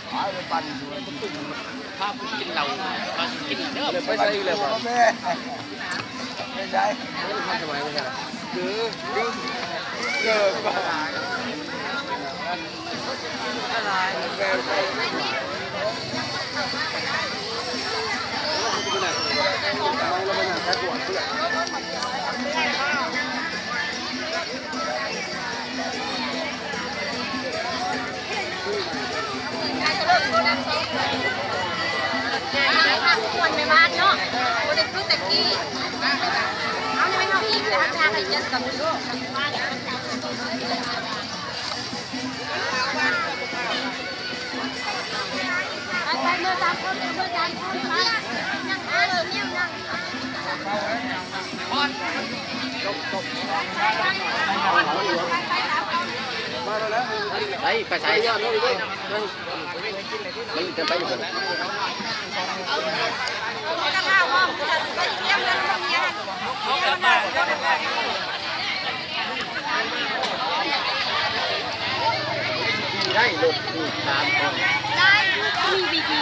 ພາໄປກິນເຫຼົ້າ ພາກິນເດີ ໄປໃສອີກແລ້ວ ໄປໃສ ມ່ວນແມ່ບ້ານເນາະ ບໍ່ໄດ້ຄືແຕ່ກີ້ ເຮົາຍັງເຮົາອີກ ແຕ່ເຮົາໄປຫາໄປຈັດກັນໂລກ ໄປໆ ເມືອສາມຄົນ ເມືອສາມຄົນ ໄປ ໄປ ໄປໃສ ມັນຈະໄປຢູ່ ໄດ້ລົດອີກສາມຄົນ ໄດ້ ມີວິທີ